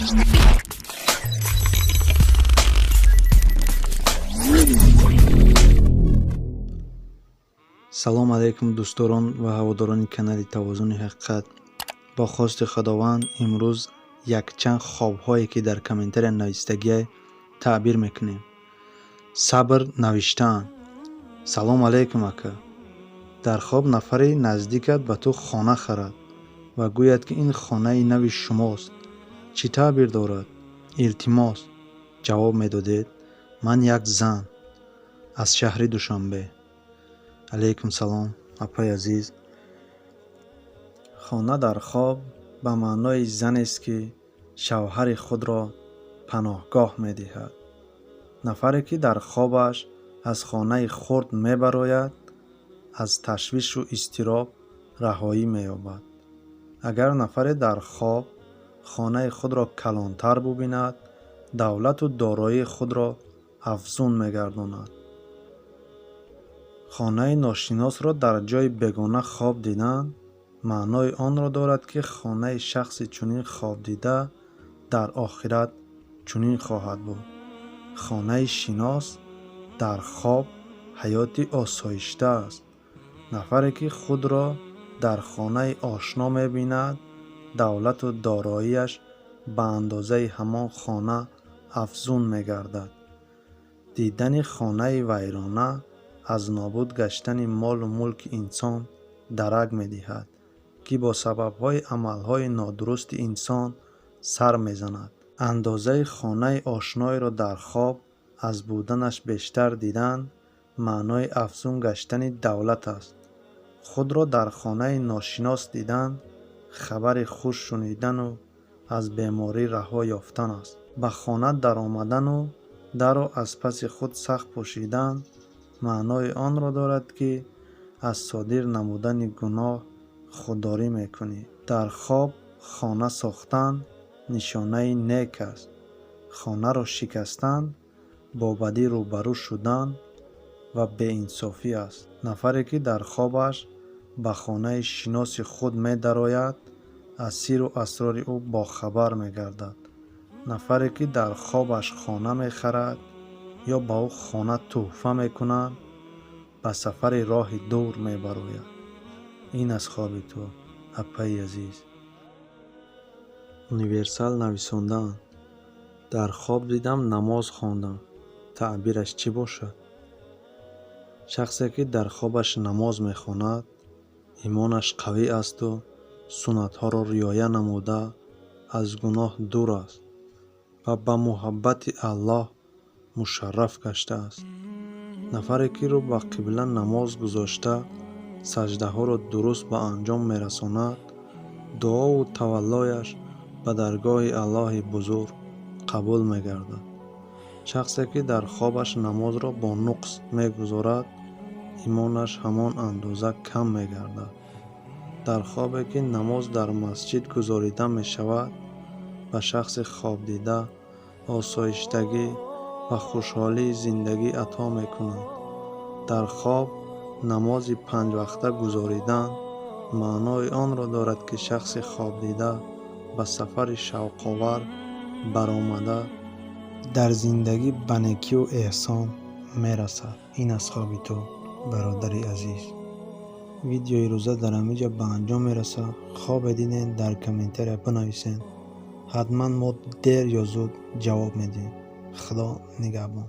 Салом алейкум, дӯстдорон ва ҳаводорони канали Тавозуни ҳақиқат. Бо хости Худованд, имрӯз якчанд хобҳое, ки дар комментария навистагиай, таъбир мекунем. Сабр навиштаанд: «Салом алейкум, ака. Дар хоб нафари наздикат ба ту хона харад ва гӯяд, ки ин хонаи нави шумост, чӣ таъбир дорад? Илтимос, ҷавоб медодед. Ман як зан аз шаҳри Душанбе». Алейкум салом, апаи азиз. Хона дар хоб ба маънои занест, ки шавҳари худро паноҳгоҳ медиҳад. Нафаре, ки дар хобаш аз хонаи хурд мебарояд, аз ташвишу изтироб раҳоӣ меёбад. Агар нафаре дар хоб хонаи худро калонтар бубинад, давлату дороии худро афзун мегардонад. Хонаи ношиносро дар ҷои бегона хоб дидан маънои онро дорад, ки хонаи шахси чунин хобдида дар охират чунин хоҳад буд. Хонаи шинос дар хоб ҳаёти осоишта аст. Нафаре, ки худро дар хонаи ошно мебинад, давлату дороияш ба андозаи ҳамон хона афзун мегардад. Дидани хонаи вайрона аз нобуд гаштани молу мулки инсон дарак медиҳад, ки бо сабабҳои амалҳои нодурусти инсон сар мезанад. Андозаи хонаи ошноеро дар хоб аз буданаш бештар дидан маънои афзун гаштани давлат аст. Худро дар хонаи ношинос дидан хабари хуш шунидану аз беморӣ раҳо ёфтан аст. Ба хона даромадану дарро аз паси худ сахт пӯшидан маънои онро дорад, ки аз содир намудани гуноҳ худдорӣ мекунӣ. Дар хоб хона сохтан нишонаи нек аст. Хонаро шикастан бо бадӣ рӯбарӯ шудан ва беинсофӣ аст. Нафаре, ки дар хобаш ба хонаи шиноси худ медарояд, аз сирру асрори ӯ бохабар мегардад. Нафаре, ки дар хобаш хона мехарад ё ба ӯ хона тӯҳфа мекунанд, ба сафари роҳи дур мебарояд. Ин аз хоби ту, апаи азиз. Универсал нависондаанд: «Дар хоб дидам, намоз хондам, таъбираш чӣ бошад?» Шахсе, ки дар хобаш намоз мехонад, имонаш қавӣ асту суннатҳоро риоя намуда, аз гуноҳ дур аст ва ба муҳаббати Аллоҳ мушарраф гаштааст. Нафаре, ки рӯ ба қибла намоз гузошта, саҷдаҳоро дуруст ба анҷом мерасонад, дуову таваллояш ба даргоҳи Аллоҳи бузург қабул мегардад. Шахсе, ки дар хобаш намозро бо нуқс мегузорад, имонаш ҳамон андоза кам мегардад. Дар хобе, ки намоз дар масҷид гузорида мешавад, ба шахси хобдида осоиштагӣ ва хушҳолии зиндагӣ ато мекунад. Дар хоб намози панҷвақта гузоридан маънои онро дорад, ки шахси хобдида ба сафари шавқовар баромада, дар зиндагӣ ба некию эҳсон мерасад. Ин аз хоби ту, бародари азиз. Видеои рӯза дар ҳаминҷа ба анҷом мерасад. Хобе дидем, дар комментария бинависед, ҳатман мо дер ё зуд ҷавоб медиҳем. Худо нигаҳбон.